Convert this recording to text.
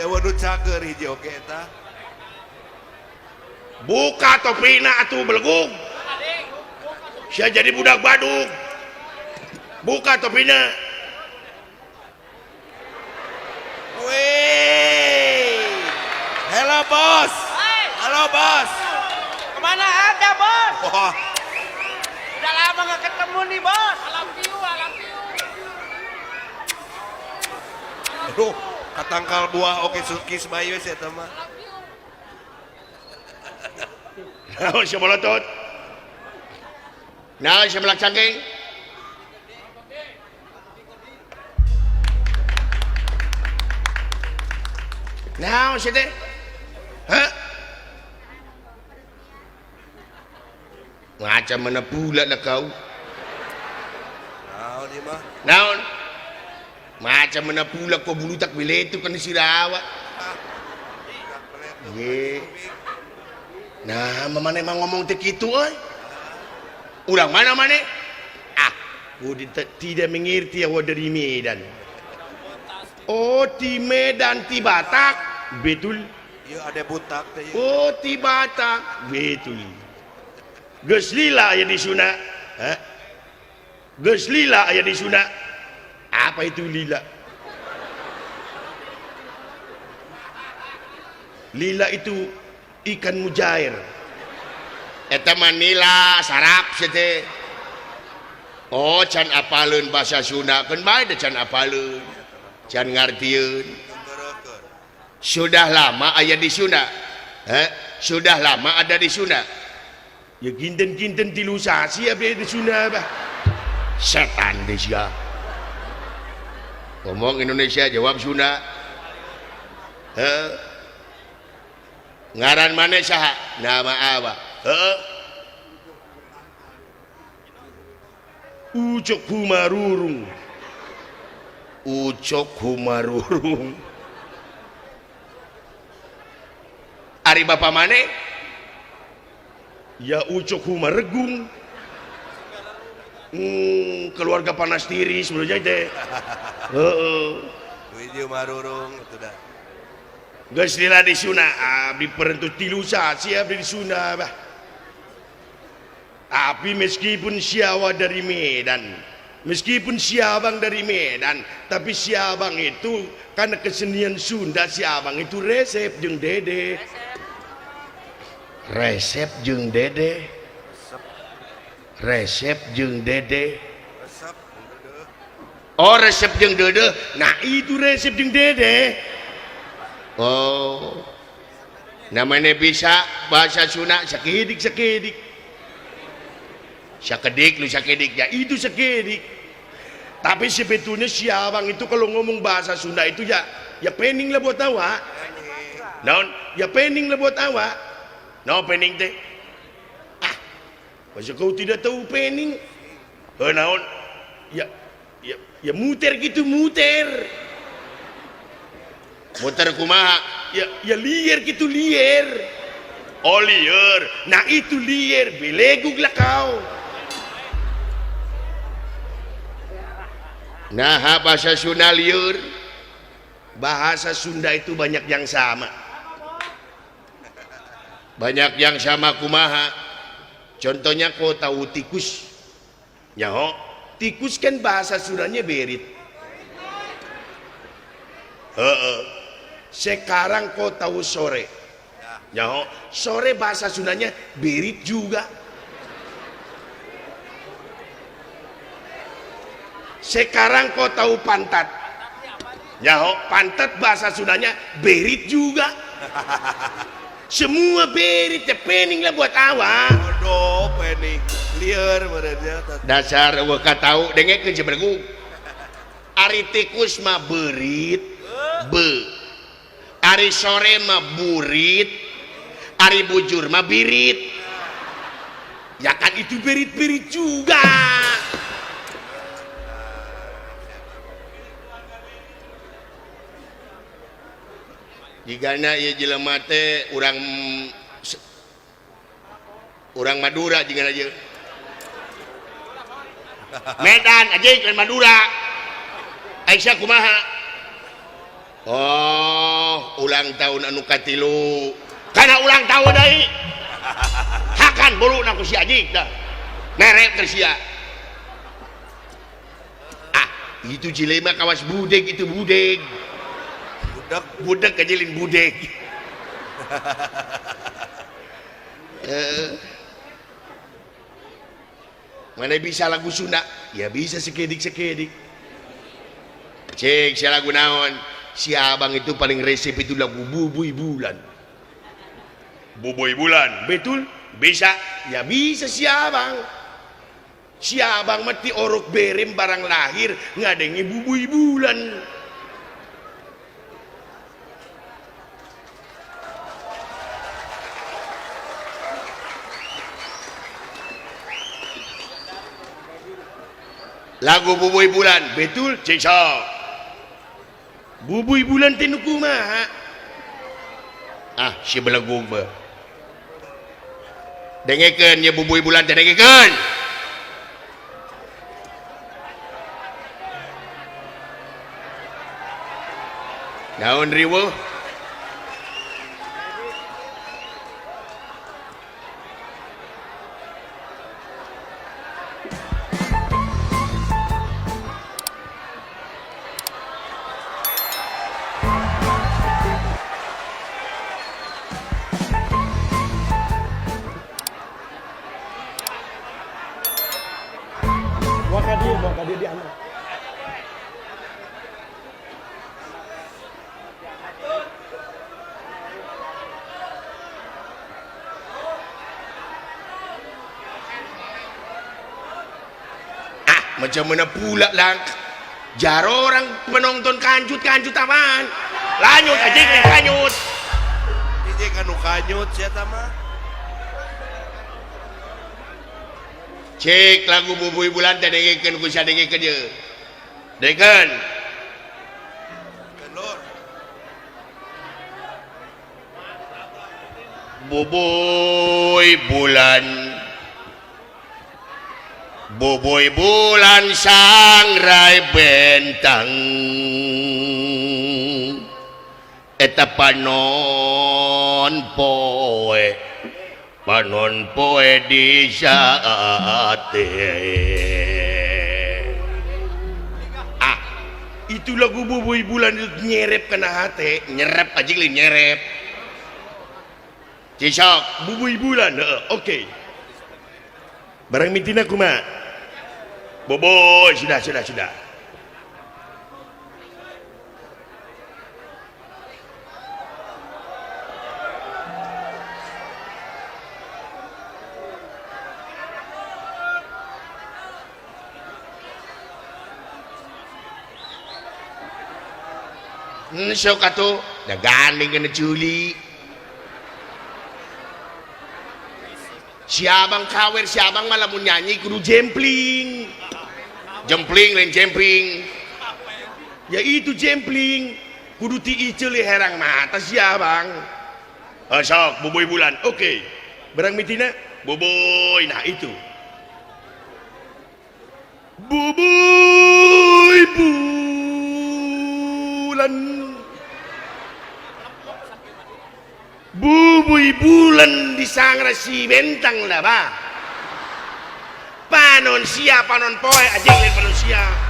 Gede eueuh nu cager hiji oge eta. Buka topina atuh belegug. Sia jadi budak badug. Buka topina. Wih. Hello bos. Halo bos. Kemana ada bos? Wah, Udah lama gak ketemu nih bos. Alam piu, alam piu. aduh, katangkal buah oke sukis bayu sih eta mah. Naon sia bolotot? Naon sia melak cangkeng? Naon sia teh? Hah? Macam mana pula lah kau? Naon ieu mah? Naon? Macam mana pula kau bulu tak beletu kan sirawat? Ye. Nah, mana emang ngomong teh kitu euy? Urang mana mana? Ah, gua tidak mengerti awak dari Medan. Oh, di Medan ti Batak, betul. Ieu ada butak teh ieu. Oh, ti Batak, betul. Geus lila aya di Sunda. Hah? Geus lila aya di Sunda. Apa itu lila? Lila itu ikan mujair. Eta mah nila sarap sia teh. Oh, can apaleun bahasa Sunda, keun bae da can apaleun. Can ngartieun. Sudah lama aya di Sunda. Hah? Sudah lama ada di Sunda. Ya kinten-kinten tilu sasi abdi di Sunda bah. Setan deh sia. Ngomong Indonesia jawab Sunda. Heh. Ngaran mana saha? Nama apa? Heeh. Ucok Humarurung. Ucok Humarurung. Ari bapa mane? Ya Ucok Humaregung. Keluarga panas diri sebenarnya teh. Heeh. Hiji Humarurung atuh dah. Geus lila di Sunda, abdi perentu tilu sasi abdi di Sunda bah. Tapi meskipun siawa dari Medan, meskipun siabang dari Medan, tapi siabang itu karena kesenian Sunda siabang itu resep jeung Dede. Resep jeung Dede. Resep jeung Dede. Resep. Oh, resep jeung Dede. Nah, itu resep jeung Dede. Oh. Namanya bisa bahasa Sunda sakedik-sakedik. Sakedik lu sakedik ya itu sakedik. Tapi sebetulnya si abang itu kalau ngomong bahasa Sunda itu ya ya pening lah buat awak. Naon? Ya pening lah buat awak. No pening teh. Ah, masa kau tidak tahu pening? Heuh naon? Ya ya ya muter gitu muter. Muter kumaha? Ya ya liar gitu liar. Oh liar. Nah itu liar, belegug lah kau. Nah bahasa Sunda liur. Bahasa Sunda itu banyak yang sama. Banyak yang sama kumaha. Contohnya kau tahu tikus. Nyaho, tikus kan bahasa Sundanya berit. Heeh. Sekarang kau tahu sore. Nyaho, sore bahasa Sundanya berit juga. Sekarang kau tahu pantat. Nyaho, pantat bahasa Sundanya berit juga. Semua berit ya pening lah buat awak. Aduh, pening. Lieur meureunnya. Dasar eueuh katau dengekeun si bergu. Ari tikus mah beurit, be. Ari sore mah burit, ari bujur mah birit. Ya kan itu berit-berit juga. Jigana ieu jelema teh urang Madura jigana ieu. Medan anjing lain Madura. Aisyah kumaha? Oh, ulang tahun anu katilu karena ulang tahun deui hakan buluna ku si Ajik dah merek ke sia. Ah itu jelema kawas budeg itu budeg Budak budeg kajelin budeg. Mana bisa lagu Sunda? Ya bisa sekedik-sekedik. Cek si lagu naon? Si abang itu paling resep itu lagu Bubuy Bulan. Bubuy Bulan, betul? Bisa? Ya bisa si abang. Si abang mati orok berem barang lahir ngadengi Bubuy Bulan. Lagu Bubuy Bulan, betul? Cek sok. Bubuy Bulan teh nu kumaha? Ah, si belegug mah. Dengekeun ye Bubuy Bulan teh dengekeun. Naon riweuh? Macam mana pula lang jaro orang penonton kanjut-kanjut apaan lanyut aja nih kanyut ini kanu kanyut siapa mah cek lagu Bubuy Bulan teh dengekeun ku sia dengekeun ye dengekeun Bubuy Bulan Bubuy Bulan sangrai bentang eta panon poe di saate. Ah itu lagu Bubuy Bulan itu nyerep kena hate nyerep aja li nyerep cisok Bubuy Bulan oke okay. Barang mitina kumaha Boboy sudah. Sok atuh da gandeng kana Juli. Si abang kawer, si abang malah mun nyanyi kudu jempling. Jempling lain jempling. Ya itu jempling. Kudu ti iceul herang mata si abang. Sok Bubuy Bulan. Oke. Okay. Barang mitina Bubuy. Nah itu. Bubuy Bulan. Bubuy Bulan disangra si bentang lah ba. Panon sia panon poe anjing lain panon sia.